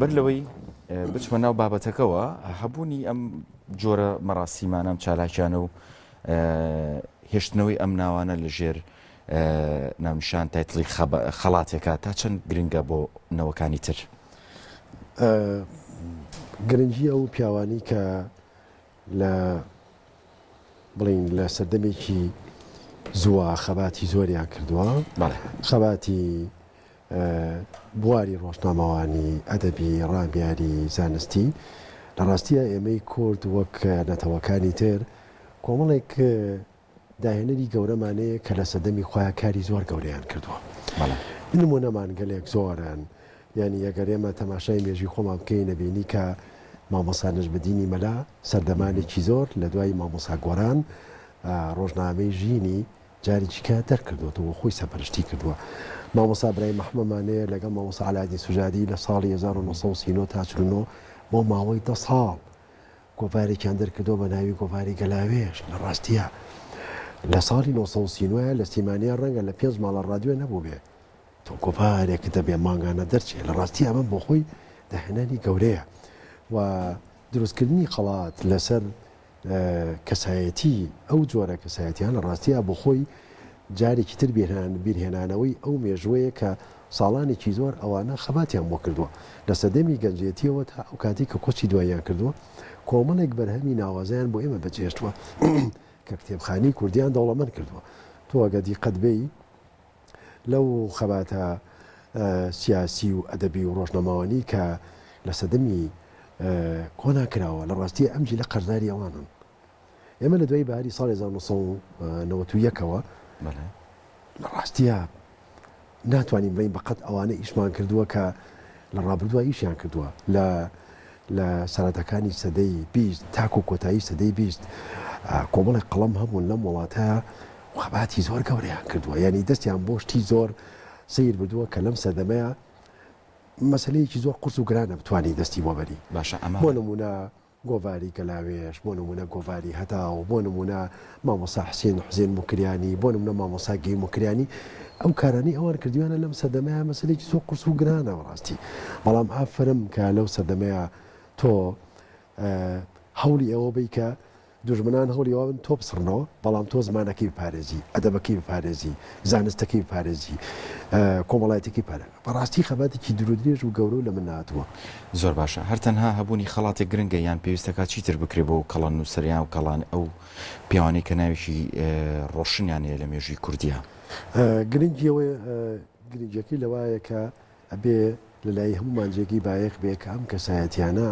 بەر لەوەی بچمە ناو بابەتەکەوە، هەبوونی ئەم جۆرە مەراسیمانە، ئەم چالاکیانە و هێشتنەوەی ئەم ناوانە لە ژێر ناونیشان title ی خەڵاتێکە تا چەند گرنگە بۆ نەوەکانی تر؟ گرنگی ئەو پیاوانی کە لە بڵین لە سەردەمێکی زووە خەباتی زۆریان کردووە خەباتی بواری ڕۆژنامەوانی، ئەدەبی، ڕامیاری، زانستی، لە ڕاستیا ئێمەی کورد وەک نەتەوەکانی تر کۆمەڵێک داهێنەری گەورەمان هەیە کە لە سەردەمی خۆیان کاری زۆر گەورەیان کردووە. نموونەمان گەلێک زۆرن. یانی ئەگەر ئێمە تەماشای مێژووی خۆمان بکەین ئەبینی کە مامۆستا نەجمەدینی مەلا سەردەمانێکی زۆر لە دوای مامۆستا گۆران ڕۆژنامەی ژینی جارێکی کە دەرکردۆتەوە و خۆی سەرپەرشتی کردووە. مامۆستا برایم ئەحمەمان هەیە لەگەڵ مامۆستا عەلائەدین سوجادی لە ساڵی 1939 تا 49 بۆ ماوەی دە ساڵ گۆڤارێکیان دەرکردووە بە ناوی گۆڤاری گەلاوێژ. لە ڕاستیا لە ساڵی 939 لە سلێمانیا ڕەنگە لە پێنج ماڵە ڕادیۆ نەبووبێ. تۆ گۆڤارێک دەبێ مانگانە دەرچێ. لە ڕاستیا ئەمە بۆ خۆی داهێنانی گەورەیە و دروستکردنی خەڵات لەسەر کەسایەتی ئەو جۆرە کەسایەتیان لە ڕاستیا بۆ خۆی جارێکی تر بیرهێنانەوەی ئەو مێژووەیە کە ساڵانێکی زۆر ئەوانە خەباتیان بۆ کردووە لە سەردەمی گەنجێتیەوە تا ئەو کاتی کە کۆچی دواییان کردووە کۆمەڵێک بەرهەمی ناوازەیان بۆ ئێمە بەجێهێشتووە کە کتێبخانەی کوردیان دەوڵەمەند کردووە تۆ ئەگەر دیقەت بێی لەو خەباتە سیاسی و ئەدەبی و ڕۆژنامەوانی کە لە سەدەمی کۆنا کراوە لە ڕاستیە ئەم جیلە قەرزاری ئەوانن. ئێمە لە دوای بەهاری ساڵی 1991ەوە لە ڕاستیە ناتوانین بڵێین بەقەت ئەوانە ئیشمان کردووە کە لە ڕابردووە ئیشیان کردووە لە لە سەرەتاکانی سەدەی 20 تاکو کۆتایی سەدەی 20 کۆمەڵێک قەڵەم هەبوون لەم وڵاتە خەباتی زۆر گەورەیان کردووە یانی دەستیان بۆ شتی زۆر سەیر بردووە کە لەم سەردەمەیە مەسلەیەکی زۆر قورس و گرانە بتانی دەستی بۆ بەری باشە ئەمە بۆ نمونە گۆڤاری گەلاوێژ بۆ نمونە گۆڤاری هەتاو بۆ نمونە مامۆسا حسین حزێن موکریانی بۆ نمونە مامۆسا گەی موکریانی ئەو کارانەی ئەوان کردویانە لەم سەردەمەیە مەسلێکی زۆر قورس و گرانە بەڕاستی بەڵام ئافرم کە لەو سەردەمەیە تۆ هەوڵی ئەوە بی کە دوژمنان هەوڵی ئەوە بن تۆ بسڕنەوە، بەڵام تۆ زمانەکەی بپارێزی، ئەدەبەکەی بپارێزی، زانستەکەی بپارێزی، کۆمەڵایەتیەکەی بپارێزی. بەڕاستی خەباتێکی دوورودرێژ و گەورە و لە من نەهاتووە. زۆر باشە. هەر تەنها هەبوونی خەڵاتێک گرنگە یان پێویستەکا چیتر بکرێ بۆ کەڵە نووسەر یان کەڵان ئەو پیاوانەی کە ناوێکی ڕۆشنیان هەیە لە مێژووی کوردیا؟ گرنگی ئەوەیە گرنگیەکەی لەوایە کە ئەبێ لە لای هەموومان جێگەی بایەخ بێ کە ئەم کەسایەتیانە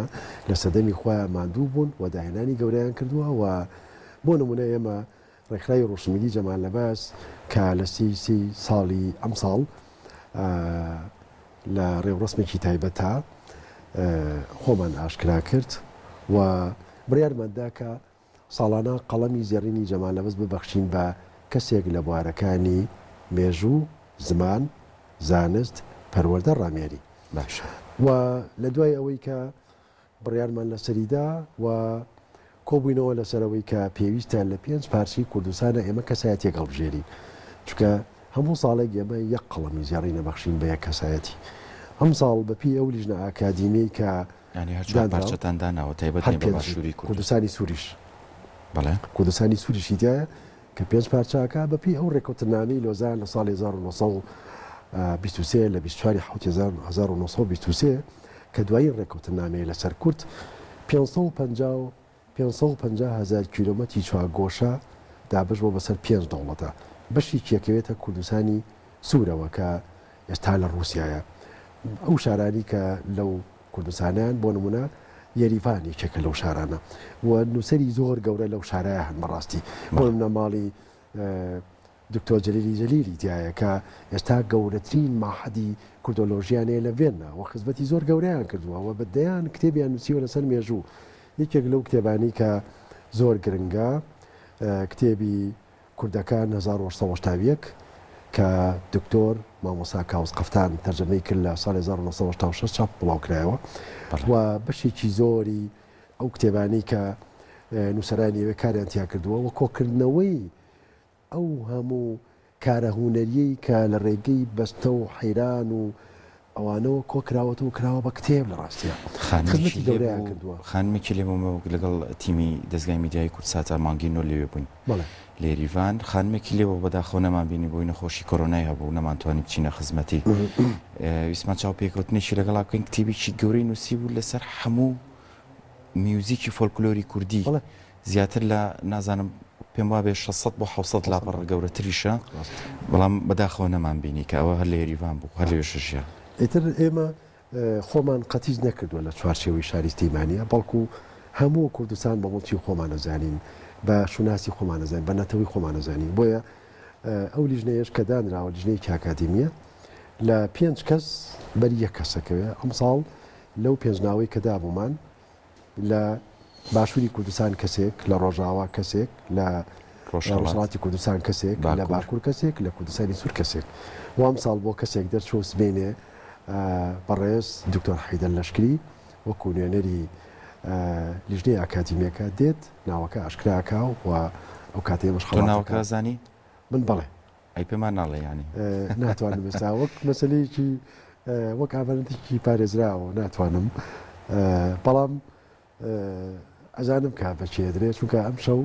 لە سەردەمی خۆیان ماندوو بوون و داهێنانی گەورەیان کردووە و بۆ نموونە ئێمە ڕێکخراوی ڕۆشنبیری جەمال نەبەز کە لە سی سی ساڵی ئەمساڵ لە ڕێوڕەسمێکی تایبەتا خۆمان ئاشکرا کرد و بڕیارمان دا کە ساڵانە قەڵەمی زێڕینی جەمال نەبەز ببەخشین بە کەسێک لە بوارەکانی، مێژوو، زمان، زانست، پەروەردە، ڕامیاری. باشە. و لە دوای ئەوەی کە بڕیارمان لەسەری دا و کۆبووینەوە لەسەر ئەوەی کە پێویستە لە پێنج پارچەی کوردستانا ئێمە کەسایەتییەک هەڵبژێرین. چونکە هەموو ساڵێک ئێمە یەک قەڵەمی زێڕین ئەبەخشین بە یەک کەسایەتی. ئەمساڵ بە پێی ئەو لیژنە ئاکادیمیەی کە یانی هەر چوار پارچەتان داناوە تایبەت نیە بە باشووری کوردستانی سووریش. بەڵێ. کوردستانی سووریشی تیایە کە پێنج پارچە ئەکا بە پێی ئەو ڕێککەوتننامەی لۆزان لە ساڵی 1923 لە 24 حوت 1923 کە دوایین ڕێککەوتننامەیە لەسەر کورد 550 550 هەزار کیلۆمەتری چوارگۆشە دابەش بووە بەسەر پێنج دەوڵەتە، بەشێکی ئەکەوێتە کوردستانی سوورەوە کە ئێستا لە ڕووسیایە. ئەو شارانەی کە لەو کوردستانەیان بۆ نموونە یەریڤان یەکێکە لەو شارانە و نووسەری زۆر گەورە لەو شارەیە هەن بەڕاستی بۆ نموونە ماڵی دکتۆر جەلیلی جەلیلی تیایە کە ئێستا گەورەترین مەعهەدی کوردۆلۆژیان هەیە لە ڤێننا و خزمەتی زۆر گەورەیان کردووە و بە دەیان کتێبیان نووسیوە لەسەر مێژوو. یەکێک لەو کتێبانەی کە زۆر گرنگە کتێبی کوردەکان 1881 کە دکتۆر مامۆستا کاوس قەفتان تەرجەمەی کرد لە ساڵی 1986 چاپ بڵاوکرایەوە و بەشێکی زۆری ئەو کتێبانەی کە نووسەرانی ئەوێ کاریان تیا کردووە و کۆکردنەوەی ئەو هەموو کارە هونەریەی کە لە ڕێگەی بەستە و حەیران و. ئەوانەوە کۆکراوەتەوە و کراوە بە کتێب لە ڕاستیا خزمەتی گەورەیان کردووە. خانمێکی لێ بوو لەگەڵ تیمی دەزگای میدیایی کوردساتا مانگی نۆ لەوێ بووین لە یەریڤان خانمێکی لێ بوو بەداخەوە نەمانبینی بۆی نەخۆشی کۆرۆنای هەبوو نەمانتوانی بچینە خزمەتی ویستمان چاوپێکەوتنێکی لەگەڵا بکەین کتێبێکی گەورەی نووسی بوو لەسەر هەموو میوزیکی فۆلکلۆری کوردی زیاتر لە نازانم پێم وابێ 600 بۆ 600 لاپەڕە گەورەتریشە بەڵام بەداخەوە نەمان بینی کە ئەوە هەر لە یەریڤان بوو هەر لەوێش ژیا. ئیتر ئێمە خۆمان قەتیس نەکردووە لە چوارچێوەی شاری سلیمانییە، بەڵکو هەموو کوردستان بە موڵکی خۆمان ئەزانین، بە شوناسی خۆمان ئەزانین، بە نەتەوەی خۆمان ئەزانین. بۆیە ئەو لیژنەیەش کە دانراوە لیژنەیەکی ئاکادیمییە لە پێنج کەس بەری یەک کەس ئەکەوێ. ئەمساڵ لەو پێنج ناوەی کە دابوومان لە باشووری کوردستان کەسێک، لە ڕۆژاوا کەسێک، لە ڕۆژهەڵاتی کوردستان کەسێک، لە باکوور کەسێک، لە کوردستانی سوور کەسێک. و ئەمساڵ بۆ کەسێک دەرچوو سبەینێ بەڕێز دکتۆر حەیدەر لەشکری وەکوو نوێنەری لیژنەی ئاکادیمییەکە دێت ناوەکە ئاشکرا ئەکا و ئەو کاتە ئێمەش خەڵاتەکە. تۆ ناوەکە ئەزانی؟ من بەڵێ. ئەی پێمان ناڵێ یانی؟ ناتوانم ئێستا وەک مەسەلەیەکی وەک ئامانەتێکی پارێزراوە ناتوانم بەڵام ئەزانم کە بە کێ درێ چونکە ئەمشەو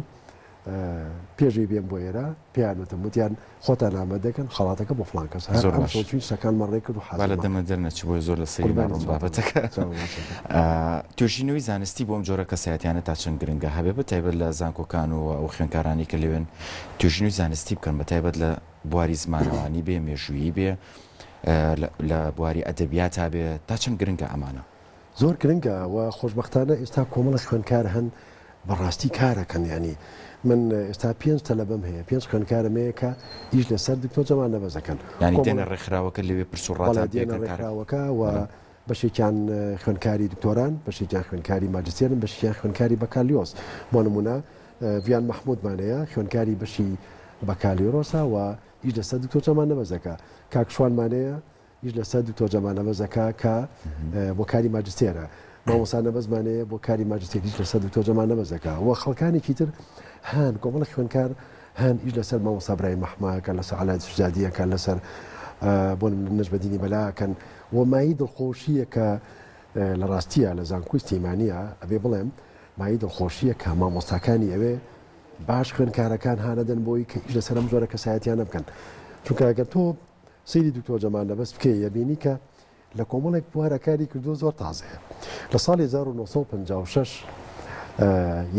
پێشی بێم بۆ ئێرە پێیان وتم وتیان خۆتان ئامادەکەن خەڵاتەکە بۆ فڵان کەس هەر زۆر باش ئەمشەو چوین شتەکانمان ڕێ کرد و با لە حازرمان دەمت کرد دەرنەچی بۆیە زۆر لە سەری قوربانی ناڕۆم چاوتان بابەتەکە چاوم ماچ دەکەم. توێژینەوەی زانستی بۆ ئەم جۆرە کەسایەتیانە تا چەند گرنگە هەبێ بە تایبەت لە زانکۆکان و ئەو خوێندکارانەی کە لەوێن توێژینەوەی زانستی بکەن بە تایبەت لە بواری زمانەوانی بێ مێژوویی بێ لە بواری ئەدەبیاتا بێ تا چەند گرنگە ئەمانە؟ زۆر گرنگە و خۆشبەختانە ئێستا کۆمەڵێک خوێندکار هەن بەڕاستی کارەکەن یانی من ئێستا پێنج تەلەبەم هەیە پێنج خوێندکارم هەیە کە ئیش لەسەر دکتۆر جەمال نەبەز دەکەن یانی دێنە ڕێکخراوەکە لەوێ پرس و بەڵێ ڕاتان دێنە پێکەن کار ڕێکخراوەکە و بەڵێ. بەشێکیان خوێندکاری دکتۆران بەشێکیان خوێندکاری ماجستێرن بەشێکیان خوێندکاری بەکالیۆس بۆ نمونە ڤیان مەحمودمان هەیە خوێندکاری بەشی بەکالیۆرۆسە و ئیش لەسەر دکتۆر جەمال نەبەز دەکا کاک شوانمان هەیە ئیش لەسەر دکتۆر جەمال نەبەز ئەکا کە بۆ کاری ماجستێرە، مامۆستا نەبەزمان هەیە بۆ کاری ماجستێر ئیش لەسەر دکتۆر جەمال نەبەز ئەکا و خەڵکانێکی تر هەن، کۆمەڵێک خوێندکار هەن ئیش لەسەر مامۆستا برایم مەحمە ئەکەن، لەسەر عەلای سوزادی ئەکەن، لەسەر بۆ نمونە نەجمەدینی بەلا ئەکەن و مایەی دڵخۆشییە کە لە ڕاستییا لە زانکۆی سلێمانییە ئەبێ بڵێم مایەی دڵخۆشییە کە مامۆستاکانی ئەوێ باش خوێندکارەکان هانەدەن بۆی کە ئیش لەسەر ئەم جۆرە کەسایەتیانە بکەن چونکە ئەگەر تۆ سەیری دکتۆر جەمال نەبەز بکەی ئەبینی کە لە کۆمەڵێک بوارا کاری کردووە زۆر تازەیە. لە ساڵی 1956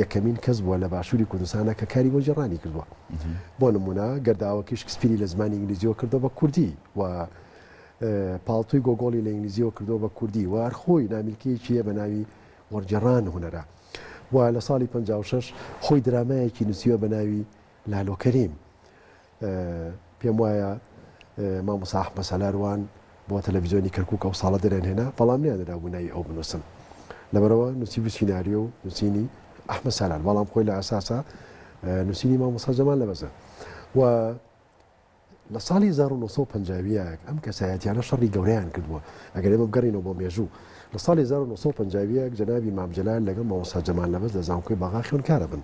یەکەمین کەس بووە لە باشووری کوردستانا کە کاری وەرگێڕانی کردووە. بۆ نموونە گەرداوەکەی شکسپیری لە زمانی ئینگلیزیەوە کردووە بە کوردی و پاڵتۆی گۆگۆڵی لە ئینگلیزیەوە کردووە بە کوردی و هەر خۆی نامیلکەیەکی هەیە بە ناوی وەرگێڕان هونەرە و لە ساڵی 56 خۆی درامایەکی نووسیوە بە ناوی لالۆ کەریم. پێم وایە مامۆستا ئەحمەد سالار وان بۆ تەلەڤیزیۆنی کەرکوک ئەو ساڵە دەریان هێنا، بەڵام نەیاندرابوو ناوی ئەو بنووسن. لەبەرئەوە نووسیبوو سیناریۆ و نووسینی ئەحمەد سالار، بەڵام خۆی لە ئەساسا نووسینی مامۆستا جەمال نەبەزە. و لە ساڵی 1951 ئەم کەسایەتیانە شەڕی گەورەیان کردووە. ئەگەر ئێمە بگەڕینەوە بۆ مێژوو، لە ساڵی 1951 جەنابی مام جەلال لەگەڵ مامۆستا جەمال نەبەز لە زانکۆی بەغا خوێندکارە بن.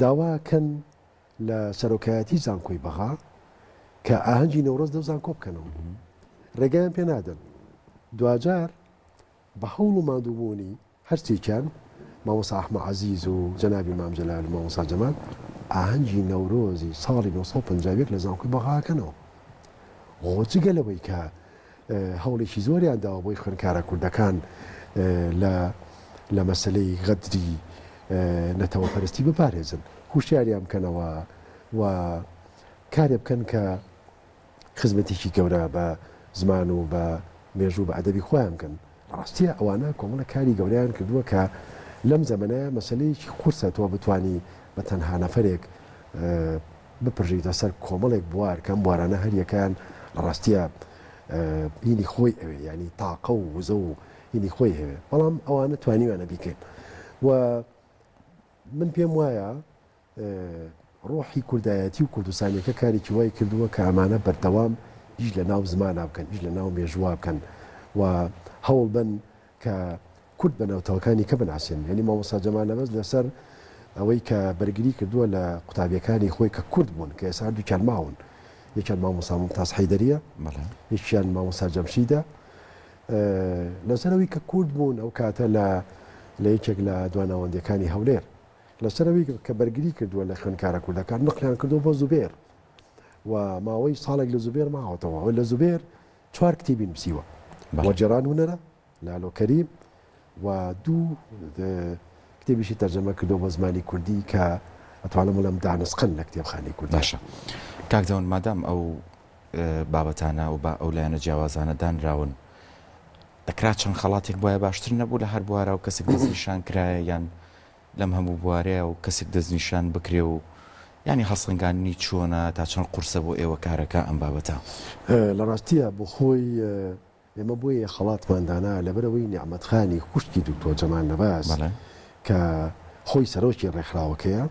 داوا کەن لە سەرۆکایەتی زانکۆی بەغا کە ئاهەنگی نەورۆز لەو زانکۆ بکەنەوە ڕێگایان پێ نادەن دواجار بە هەوڵ و ماندووبوونی هەرسێکیان مامۆستا ئەحمە عەزیز و جەنابی مام جەلال و مامۆستا جەمال ئاهەنگی نەورۆزی ساڵی 1951 لە زانکۆی بەغا ئەکەنەوە خۆ جگە لەوەی کە هەوڵێکی زۆریان داوە بۆی خوێندکارە کوردەکان لە لە مەسەلەی غەدری نەتەوەپەرستی بپارێزن، هوشیاریان بکەنەوە و کارێ بکەن کە خزمەتێکی گەورە بە زمان و بە مێژوو بە ئەدەبی خۆیان بکەن. لە ڕاستیا ئەوانە کۆمەڵێک کاری گەورەیان کردووە کە لەم زەمەنەیا مەسەلەیەکی قورسە تۆ بتوانی بە تەنها نەفەرێک بپرژیتە سەر کۆمەڵێک بوار کە ئەم بوارانە هەر یەکەیان لە ڕاستیا هینی خۆی ئەوێ یانی تاقە و وزە و هینی خۆی هەوێ بەڵام ئەوانە توانیویانە بیکەن و من پێم وایە ڕۆحی کوردایەتی و کوردستانیەکە کارێکی وای کردووە کە ئەمانە بەردەوام ئیش لە ناو زمانا بکەن، ئیش لە ناو مێژووا بکەن و هەوڵ بەن کە کورد بە نەتەوەکانی کە بناسێنن. یانی مامۆستا جەمال نەبەز لەسەر ئەوەی کە بەرگری کردووە لە قوتابیەکانی خۆی کە کورد بوون کە ئێستا هەردووکیان ماون. یەکیان مامۆستا مومتاز حەیدەرییە، یەکیان مامۆستا جەمشیدە. لەسەر ئەوەی کە کورد بوون ئەو کاتە لە لە یەکێک لە دواناوەندیەکانی هەولێر لەسەر ئەوەی کە بەرگری کردووە لە خوێندکارە کوردەکان نقلیان کردووە بۆ زوبێر و ماوەی ساڵێک لە زوبێر ماوەتەوە و لە زوبێر چوار کتێبی نووسیوە وەرگێڕان هونەرە لالۆ کەریم و دوو کتێبیشی تەرجەمە کردووە بۆ زمانی کوردی کە ئەتوانم بڵێم دانسقن لە کتێبخانەی کوردی. باشە کاک دەون مادام ئەو بابەتانە و با ئەو لایەنە جیاوازانە دانراون دەکرا چەند خەڵاتێک بوایە باشتر نەبوو لە هەر بوارە و کەسێک دەستنیشان کرایە یان لەم هەموو بوارەیە و کەسێک دەستنیشان بکرێ و یانی هەڵسەنگاندنی چۆنە تا چەند قورسە بۆ ئێوە کارەکە ئەم بابەتە؟ لە ڕاستیا بۆ خۆی ئێمە بۆیە خەڵاتمان دانا لەبەرئەوەی نیعمەت خانی خوشکی دکتۆر جەمال نەبەز کە خۆی سەرۆکی ڕێکخراوەکەیە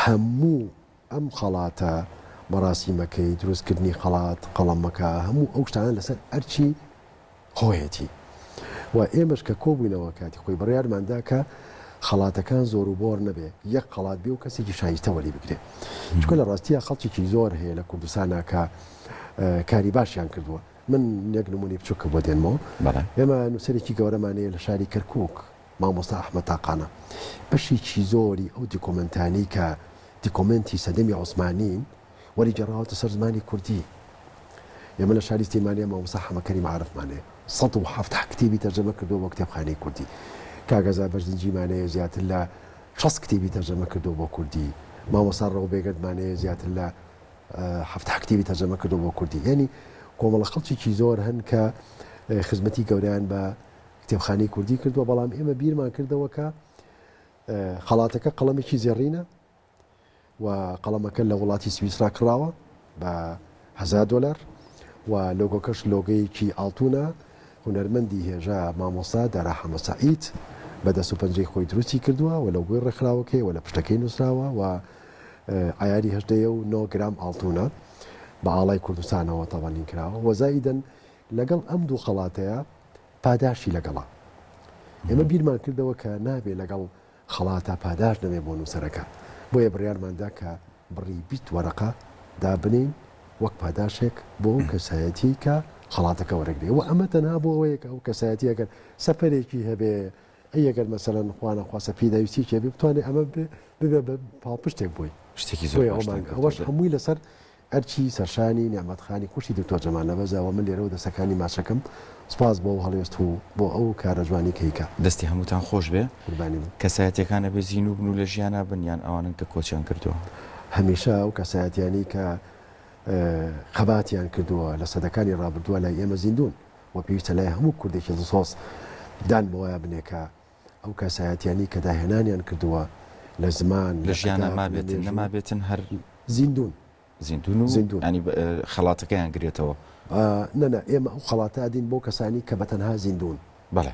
هەموو ئەم خەڵاتە مەراسیمەکەی دروستکردنی خەڵات قەڵەمەکە هەموو ئەو شتانە لەسەر ئەرکی خۆیەتی و ئێمەش کە کۆبووینەوە کاتی خۆی بڕیارمان دا کە خەڵاتەکان زۆر و بۆر نەبێ یەک خەڵات بێ و کەسێکی شایستە وەری بگرێ چونکە لە ڕاستیا خەڵکێکی زۆر هەیە لە کوردستانا کە کاری باشیان کردووە من یەک نمونەی بچووکە بۆ دێنمەوە ئێمە نووسەرێکی گەورەمان هەیە لە شاری کەرکووک مامۆستا ئەحمەد تاقانە بەشێکی زۆری ئەو دیکۆمێنتانەی کە دیکۆمێنتی سەردەمی عوسمانین وەریگێڕاوەتە سەر زمانی کوردی. ئێمە لە شاری سلێمانییە مامۆستا حەمە کەریم عارفمان هەیە 170 کتێبی تەرجەمە کردووە بۆ کتێبخانەی کوردی. کاک ئازاد بەرزنجیمان هەیە زیاتر لە 60 کتێبی تەرجەمە کردووە بۆ کوردی. مامۆستا ڕەو بێگەردمان هەیە زیاتر لە 70 کتێبی تەرجەمە کردووە بۆ کوردی. یانی کۆمەڵە خەڵکێکی زۆر هەن کە خزمەتی گەورەیان بە کتێبخانەی کوردی کردووە، بەڵام ئێمە بیرمان کردەوە کە خەڵاتەکە قەڵەمێکی زێڕینە و قەڵەمەکە لە وڵاتی سویسرا کڕاوە بە هەزار دۆلار و لۆگۆکەش لۆگەیەکی ئاڵتونە، هونەرمەندی هێژا مامۆستا دارا حەمە سەعید بە دەست و پەنجەی خۆی دروستی کردووە و لۆگۆی ڕێکخراوەکەیە و لە پشتەکەی نووسراوە و عەیاری هەژدەیە و نۆ گرام ئاڵتونە بە ئاڵای کوردستانەوە تەبەنین کراوە و زائیدەن لەگەڵ ئەم دوو خەڵاتەیە پاداشتی لەگەڵە. ئێمە بیرمان کردەوە کە نابێ لەگەڵ خەڵاتە پاداشت نەبێ بۆ نووسەرەکە، بۆیە بڕیارمان دا کە بڕی 20 وەرەقە دابنێین وەک پاداشێک بۆ ئەو کەسایەتیەی کە خەڵاتەکە وەرەگرێ و ئەمە تەنها بۆ ئەوەیە کە ئەو کەسایەتیە گەر سەفەرێکی هەبێ ئەی ئەگەر مەسەلەن خوا نەخواستە پێداویستیەکی هەبێ بتوانێ ئەمە ببێ بە پاڵپشتێک بۆی. شتێکی زۆر بۆیە باشتان ئەومان ئەوەش کردووە. هەمووی لەسەر ئەرکی سەرشانی نیعمەت خانی خوشکی دکتۆر جەمال نەبەزە و من لێرەوە دەستەکانی ماچەکەم سوپاس بۆ ئەو هەڵوێست و بۆ ئەو کارە جوانەی کە ئەیکا. دەستی هەمووتان خۆش بێ. قوربانی بم. کەسایەتیەکان ئەبێ زینوو بن و لە ژیانا بن یان ئەوانەن کە کۆچیان کردووە؟ هەمیشە ئەو کەسایەتیانەی کە خەباتیان کردووە لە سەدەکانی ڕابردووە لای ئێمە زیندوون و پێویستە لای هەموو کوردێکی دڵسۆز دان بەوەیا بنێ کە ئەو کەسایەتیانەی کە داهێنانیان کردووە لە زمان، لە لە ژیانا ئەدەب، لە مابێتن مێژوو. نەمابێتن هەر. زیندوون. زیندوون و زیندوون. یانی خەڵاتەکەیان گرێتەوە. نا نا ئێمە ئەو خەڵاتە ئەدەین بەو کەسانەی کە بە تەنها زیندوون. بەڵێ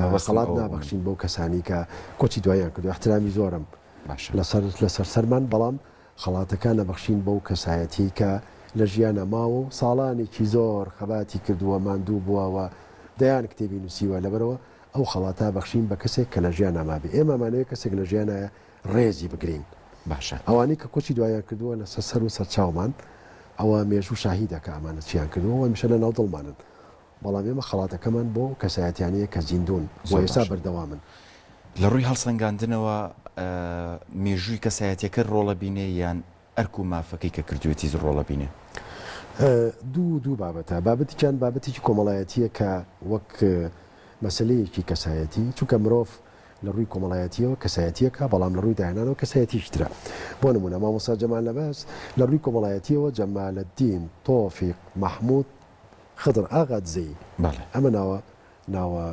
مەبەستم خەڵات ئەوە بوو. نابەخشین بەو کەسانەی کە کۆچی دواییان کردووە ئیحترامی زۆرم باشە. لەسەر لەسەر سەرمان بەڵام خەڵاتەکان ئەبەخشین بەو کەسایەتیەی کە لە ژیانا ماوە و ساڵانێکی زۆر خەباتی کردووە ماندوو بووە و دەیان کتێبی نووسیوە لەبەرئەوە ئەو خەڵاتە بەخشین بە کەسێک کە لە ژیانا مابێ ئێمە ئەمانەوێ کەسێک لە ژیانایە ڕێزی بگرین باشە. ئەوانەی کە کۆچی دواییان کردووە لەسەر سەر و سەرچاومان ئەوە مێژوو شاهیدە کە ئەمانە چیان کردووە و هەمیشە لە ناو دڵمانن بەڵام ئێمە خەڵاتەکەمان بۆ ئەو کەسایەتیانەیە کە زیندوون و زۆر ئێستا باشە. بەردەوامن. لە ڕووی هەڵسەنگاندنەوە مێژووی کەسایەتیەکە ڕۆڵە بینێ یان ئەرک و مافەکەی کە کردوێتی ڕۆڵە بینێ؟ دوو دوو بابەتە، بابەتێکیان بابەتێکی کۆمەڵایەتییە کە وەک مەسەلەیەکی کەسایەتی، چونکە مرۆڤ لە ڕووی کۆمەڵایەتییەوە کەسایەتییەکە، بەڵام لە ڕووی داهێنانەوە کەسایەتییەکی ترە. بۆ نموونە مامۆستا جەمال نەبەز لە ڕووی کۆمەڵایەتییەوە جەمالەدین تۆفیق مەحموود خدر ئاغا دزەیی، ئەمە ناوە ناوە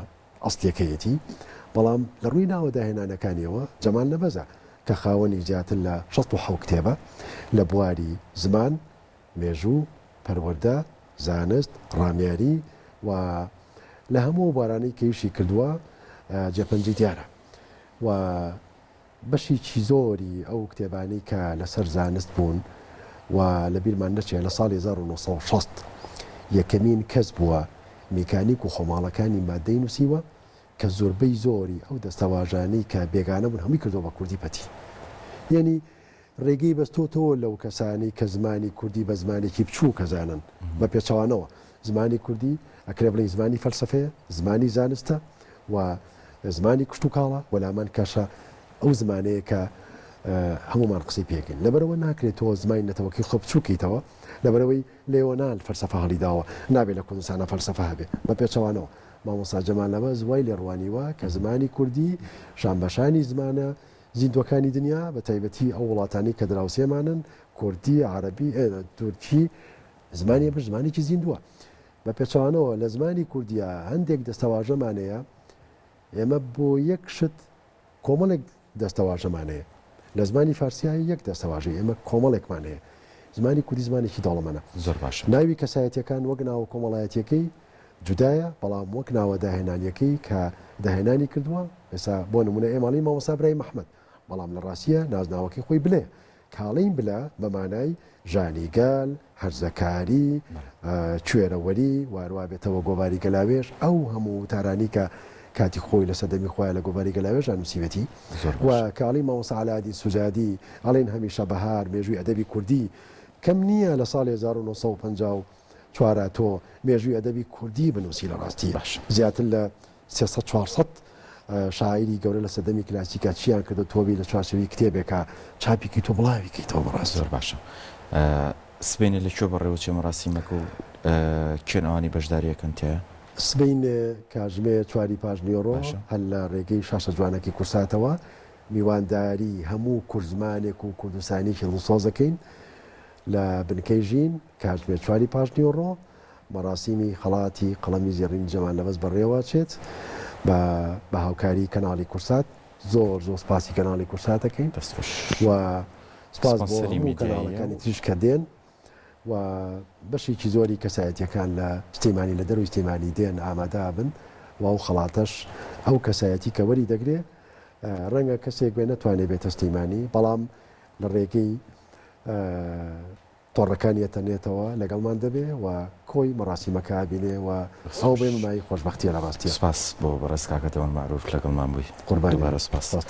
ئەسڵیەکەیەتی، بەڵام لە ڕووی ناوە داهێنانەکانیەوە جەمال نەبەزە کە خاوەنی زیاتر لە 67 کتێبە لە بواری زمان، مێژوو، پەروەردە، زانست، ڕامیاری و لە هەموو ئەو بوارانەی کە ئیشی کردووە جێپەنجەی دیارە و بەشێکی زۆری ئەو کتێبانەی کە لەسەر زانست بوون و لە بیرمان نەچێ لە ساڵی 1960 یەکەمین کەس بووە میکانیک و خۆماڵەکانی ماددەی نووسیوە کە زۆربەی زۆری ئەو دەستەواژانەی کە بێگانە بوون هەمووی کردووە بە کوردی پەتی یەنی. ڕێگەی بەستۆتەوە لەو کەسانەی کە زمانی کوردی بە زمانێکی بچووک ئەزانن، بە پێچەوانەوە زمانی کوردی ئەکرێ بڵێین زمانی فەلسەفەیە، زمانی زانستە و زمانی کشتوکاڵە و لامان کەشە ئەو زمانەیە کە هەموومان قسەی پێکەین. لەبەرئەوە ناکرێت تۆ زمانی نەتەوەکەی خۆ بچووک کەیتەوە، لەبەرئەوەی لە یۆنان فەلسەفە هەڵیداوە، نابێ لە کوردستانا فەلسەفە هەبێ. بە پێچەوانەوە مامۆستا جەمال نەبەز وای لێ ڕوانیوە کە زمانی کوردی شانبەشانی زمانە زیندووەکانی دنیا، بە تایبەتی ئەو وڵاتانەی کە دراوسێمانن، کوردی، عەرەبی، تورکی، زمانی ئێمەش زمانێکی زیندووە. بە پێچەوانەوە لە زمانی کوردییا هەندێک دەستەواژەمان هەیە، ئێمە بۆ یەک شت کۆمەڵێک دەستەواژەمان هەیە. لە زمانی فارسیا یەک دەستەواژەی ئێمە کۆمەڵێکمان هەیە. زمانی کوردی زمانێکی دەوڵەمەنە. زۆر باشە. ناوی کەسایەتییەکان وەک ناوە کۆمەڵایەتییەکەی جودایە، بەڵام وەک ناوە داهێنانییەکەی کە داهێنانی کردووە، ئێستا بۆ نموونە ئێمە ئەڵێین مامۆستا برایم ئەحمەد، بەڵام لە ڕاستییا نازناوەکەی خۆی بلەیە. کە ئەڵێین بلە بە مانای ژانی گەل، هەرزەکاری، کوێرەوەری و هەروا بێتەوە گۆڤاری گەلاوێژ، ئەو هەموو وتارانەی کە کاتی خۆی لە سەردەمی خۆیا لە گۆڤاری گەلاوێژا نووسیوێتی و کە ئەڵێین مامۆستا عەلائەدین سوجادی، ئەڵێین هەمیشە بەهار، مێژووی ئەدەبی کوردی کەم نییە لە ساڵی 1954 تۆ مێژووی ئەدەبی کوردی بنووسی لە ڕاستی زیاتر لە 300 400 شاعیری گەورە لە سەردەمی کلاسیکا چیان کردو تۆ بی لە چوارچێوەی کتێبێکا چاپی کەیت و بڵاوی کەیتەوە بەڕاستی. زۆر باشە سبەینێ لە کوێ بەڕێوە چێ مەراسیمەکە و کێن ئەوانەی بەشداری ئەکەن تیایا؟ سبەینێ کاژمێر چواری پاش نیوەڕۆ باشە. هەر لە ڕێگەی شاشە جوانەکەی کوردساتەوە میوانداری هەموو کوردزمانێک و کوردستانیەکی دڵسۆز دەکەین لە بنکەی ژین کاتژمێر چواری پاش نیوەڕۆ مەراسیمی خەڵاتی قەڵەمی زێڕینی جەمال نەبەز بەڕێوەچێت بە بە هاوکاری کەناڵی کورسات زۆر زۆر سپاسی کەناڵی کورسات دەکەین دەست خۆش و سپاس بۆ سپۆنسەری هەموو میدیاییە کەناڵەکانی و تریش کە دێن و بەشێکی زۆری کەسایەتیەکان لە سلێمانی لە دەروی سلێمانی دێن ئامادە ئەبن و ئەو خەڵاتەش ئەو کەسایەتی کە وەری دەگرێ ڕەنگە کەسێک بێ نەتوانێ بێتە سلێمانی بەڵام لە ڕێگەی تۆڕەکانی ئەتەنێتەوە لەگەڵمان دەبێ و کۆی مەڕاسیمەکە ئەبینێ و ئەوە بۆ ئێمە مایەی خۆشبەختیە لە ڕاستیا. سپاس بۆ بەڕێز کاکە دەوەن مەعروف لەگەڵمان بووی قوربانی دووبارە سپاس. سپاس.